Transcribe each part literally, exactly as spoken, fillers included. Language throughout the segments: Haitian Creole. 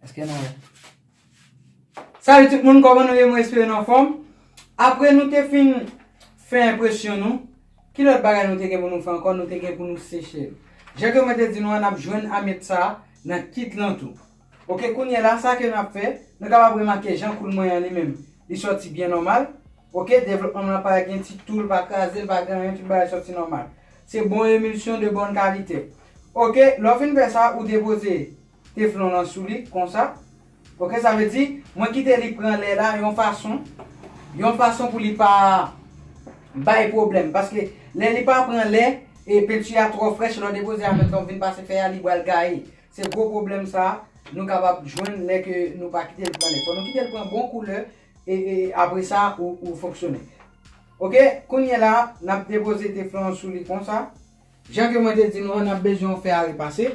Èske nou wè? Salut tout moun, kòman nou ye? Mwen espere nou anfòm. Apre nou te fin fè enpresyon nou, ki lòt bagay nou te gen pou nou fè ankò? Nou te gen pou nou seche l. Jan ke mwen te di nou an, n ap jwenn amyèt sa a nan kit lan tou. Oke, kounye a la, sa ke n ap fè, nou kapab remake jan koul mwen an li menm, li sòti byen nòmal. Oke, devlopman m lan pa gen ti tou, l pa kraze, l pa gen anyen, tout bagay sòti nòmal. Se bon emilsyon de bòn kalite. Oke, lè w fin fè sa, ou depoze teflon lan sou li, konsa. Oke, sa vle di, mwen kite li pran lè la yon fason, yon fason pou li pa bay pwoblèm. Paske lè li pa pran lè, e penti a twò frèch, lè w depoze avèk lè w vin pase fè a, li pral gaye. Se gwo pwoblèm sa a, nou kapab jwenn lè ke nou pa kite l pran lè. Fò nou kite l pran bon koulè, e, e apre sa, ou, ou fonksyone. Oke, kounye a la, n ap depoze teflon an sou li konsa. Jan ke mwen te di nou an, n ap bezwen fè a repase.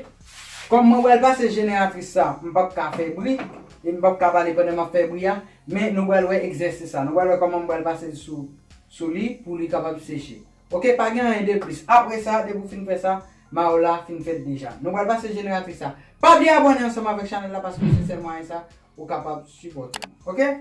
Kòm mwen pral pase jeneratris sa, m p ap ka fè bri, e m p ap ka pale pandan m ap fè bri a, men nou pral wè egzèsis sa. Nou pral wè kòman m pral pase l sou, sou li pou li kapab seche. Oke, pa gen anyen de plis. Apre sa, depi w fin fè sa, mayo la fin fèt deja. Nou pral pase jeneratris sa. Pa bliye abòne ansanm avèk chanèl la paske se sèl mwayen sa ou kapab sipòte nou. Oke?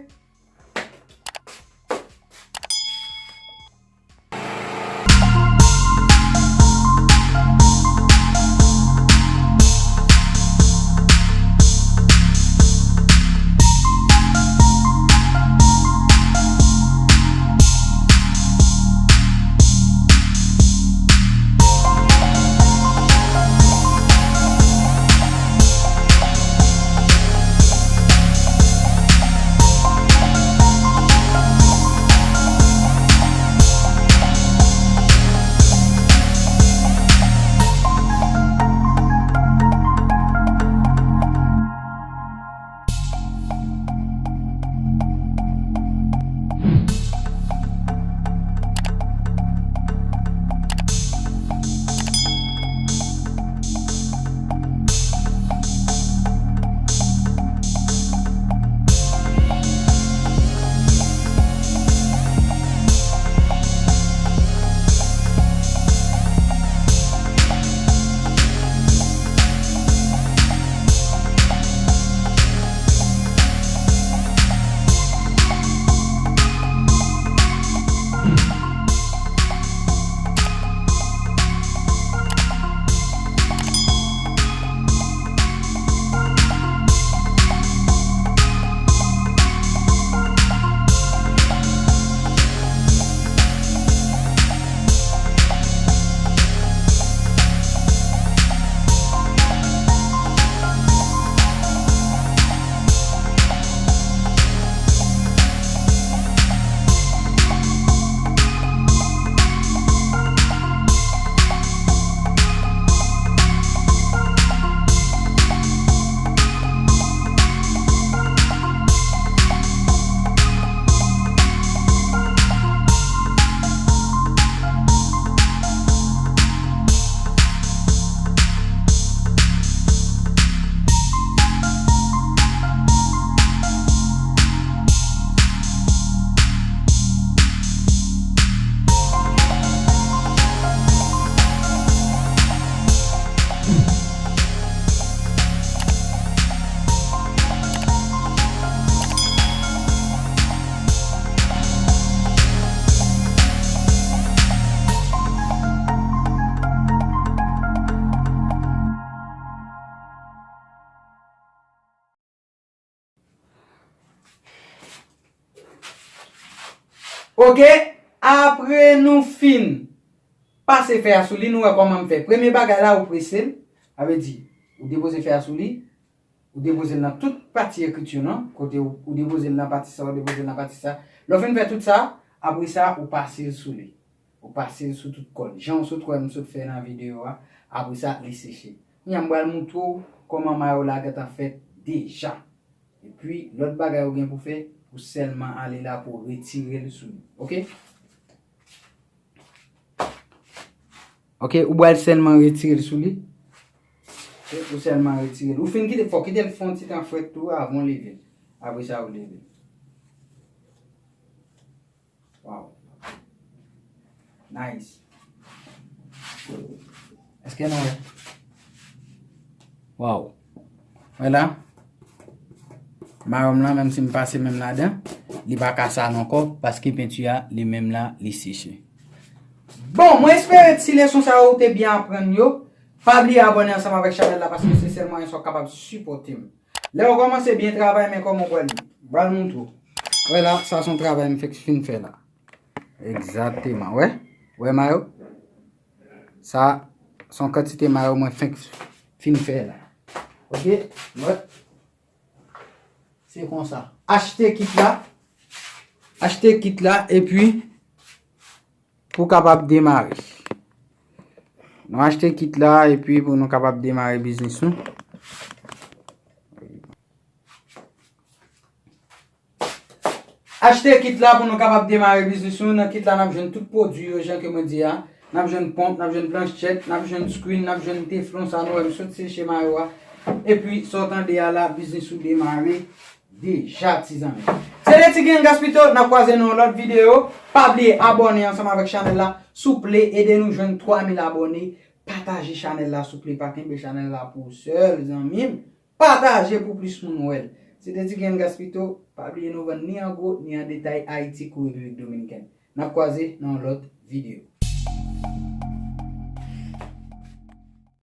Oke, apre nou fin pase fè a sou li, nou wè kòman m fè. Premye bagay la, ou prese l, sa vle di, ou depoze fè a sou li, ou depoze l nan tout pati ekriti w lan, kote ou, ou depoze l nan pati sa, ou depoze l nan pati sa. Lè w fin fè tout sa, apre sa, ou pase l sou li. Ou pase l sou tout kò l. Jan w sot wè m sot fè nan videyo a, apre sa, li seche. Kounye a, m pral moutre w kòman mayo la gentan fèt deja. Epi, lòt bagay ou gen pou fè, ou sèlman ale la pou w retire l sou li. Oke? Oke, ou pral sèlman retire l sou li. Oke, ou sèlman retire l. Ou fin kite, fò w kite l fè yon ti tan frèt tou avan w leve l. Apre sa, ou leve l. Wow. Nice. Èske nou wè? Wow. Wè la. Mayo m lan, menm si m pase menm ladan, li pa ka sal ankò, paske penti a, li menm la, li seche. Bon, mwen espere ti leson sa yo ou te byen aprann yo. Pa bliye abòne ansanm avèk chanèl la, paske se sèl mwayen sa w kapab sipòte m. Lè w kòmanse byen travay, men kòman w pral ye. M pral montre w. Wè la, sa se yon travay m fèk fin fè la. Egzakteman, wè. Wè mayo? Sa se yon kantite mayo mwen fèk fin fè la. Oke? Wè. Se konsa. Achte kit la. Achte kit la, epi pou kapab demare. Nou achte kit la, epi pou nou kapab demare biznis nou. Achte kit la pou nou kapab demare biznis nou. Nan kit la, n ap jwenn tout pwodui yo, jan ke mwen di a. N ap jwenn ponp, n ap jwenn planchèt, n ap jwenn screen, n ap jwenn teflon, sa nou wè m sot seche mayo a. Epi, sa w tande a la, biznis ou demare deja, ti zanmi. Se te Ti Grenn Gaspito, n ap kwaze nan yon lòt videyo. Pa bliye abòne ansanm avèk chanèl la. Souple, ede nou jwenn twa mil abòne. Pataje chanèl la, souple, pa kenbe chanèl la pou ou sèl, zanmi m. Pataje pou plis moun wè l. Se te Ti Grenn Gaspito, pa bliye nou vann ni an gwo, ni an detay, Ayiti kou Repiblik Dominikèn. N ap kwaze nan yon lòt videyo.